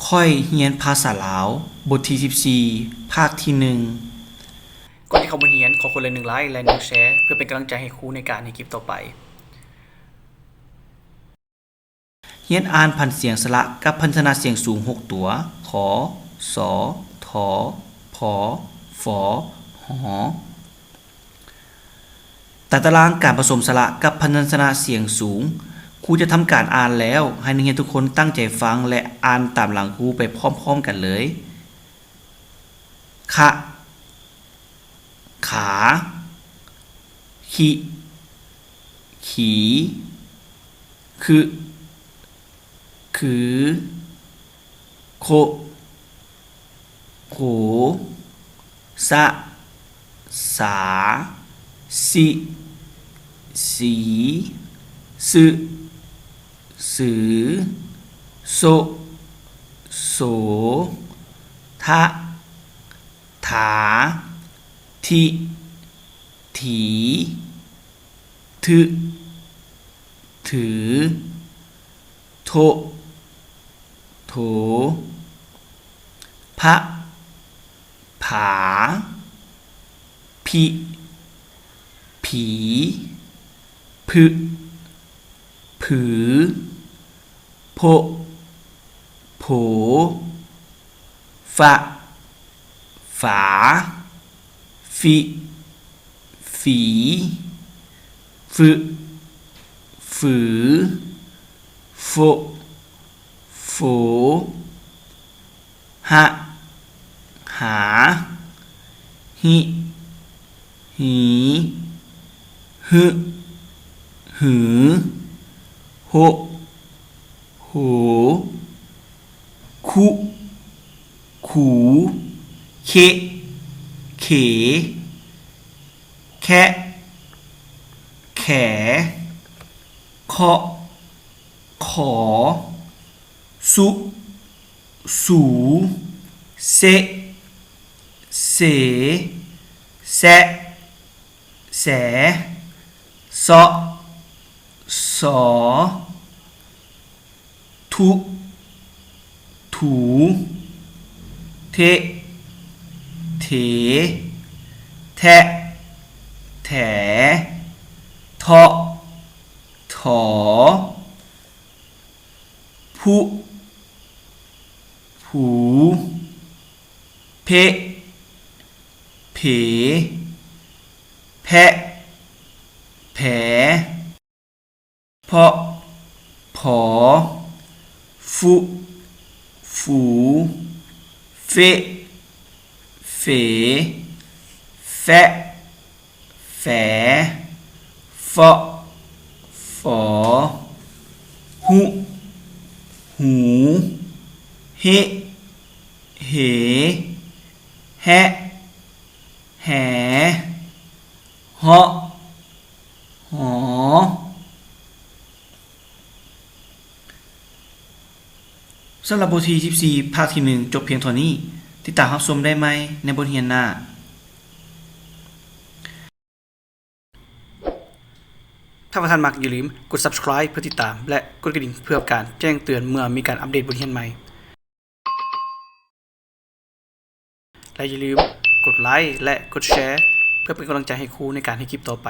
ຂ້ອຍຮຽນພາສາລາວ ບົດທີສິບສີ່ ພາກທີໜຶ່ງ. ກ່ອນທີ່ເຂົ້າບົດຮຽນ, ຂໍຄົນລະໜຶ່ງໄລຄ໌ ແລະ ໜຶ່ງແຊຣ໌ ເພື່ອເປັນກຳລັງໃຈໃຫ້ຄູໃນການເຮັດຄລິບຕໍ່ໄປ. ຮຽນອ່ານຜັນສຽງສະຫຼະກັບພັນຊະນະສຽງສູງຫົກຕົວ, ຄ, ສ, ທ, ພ, ຟ, ຫ. ຕາຕະລາງການປະສົມສະຫຼະກັບພັນຊະນະສຽງສູງ. ຄູຈະທຳການອ່ານແລ້ວ, ໃຫ້ນັກຮຽນທຸກຄົນຕັ້ງໃຈຟັງ ແລະ ອ່ານຕາມຫຼັງຄູໄປພ້ອມໆກັນເລີຍ. ຂະ, ຂາ, ຂິ, ຂີ, ຂຶ, ຂື, ໂຄ, ໂຂ, ສະ, ສາ, ສິ, ສີ, ສຶ, ສື, ໂຊ, ໂສ, ທະ, ຖາ, ທິ, ຖີ, ຖຶ, ຖື, ໂທ, ໂຖ, ພະ, ຜາ, ພິ, ຜີ, ຜຶ, ຜື, ໂພ, ໂຜ, ຝະ, ຝາ, ຟິ, ຝີ, ຝຶ, ຝື, ໂຟ, ໂຟ, ຫະ, ຫາ, ຫິ, ຫີ, ຫຶ, ຫື, ໂຮ, ໂຫ, ຄຸ, ຂູ, ເຄ, ເຂ, ແຄ, ແຂ, ເຄາະ, ຂໍ, ສຸ, ສູ, ເຊ, ເສ, ແຊ, ແສ, ເຊາະ, ສໍ, ທຸ, ຖູ, ເທ, ເຖ, ແທະ, ແຖ, ເທາະ, ຖໍ, ຜຸ, ຜູ, ເພ, ເຜ, ແພະ, ແຜ, ເພາະ, ເຜ, ຟຸ, ຟູ, ເຟ, ເຝ, ແຟະ, ແຝ, ເຟາະ, ຝ, ຫຸ, ຫູ, ເຮ, ເຫ, ແຮະ, ແຮ, ເຫາະ, ຫໍ. ສຳລັບບົດທີສິບສີ່ ພາກທີໜຶ່ງ ຈົບພຽງເທົ່ານີ້. ຕິດຕາມຮັບຊົມໄດ້ໃໝ່ໃນບົດຮຽນໜ້າ. ຖ້າວ່າທ່ານມັກ, ຢ່າລືມກົດ Subscribe ເພື່ອຕິດຕາມ ແລະ ກົດກະດິ່ງເພື່ອການແຈ້ງເຕືອນເມື່ອມີການອັບເດດບົດຮຽນໃໝ່. ແລະ ຢ່າລືມກົດໄລຄ໌ ແລະ ກົດແຊຣ໌ ເພື່ອເປັນກຳລັງໃຈໃຫ້ຄູໃນການເຮັດຄລິບຕໍ່ໄປ.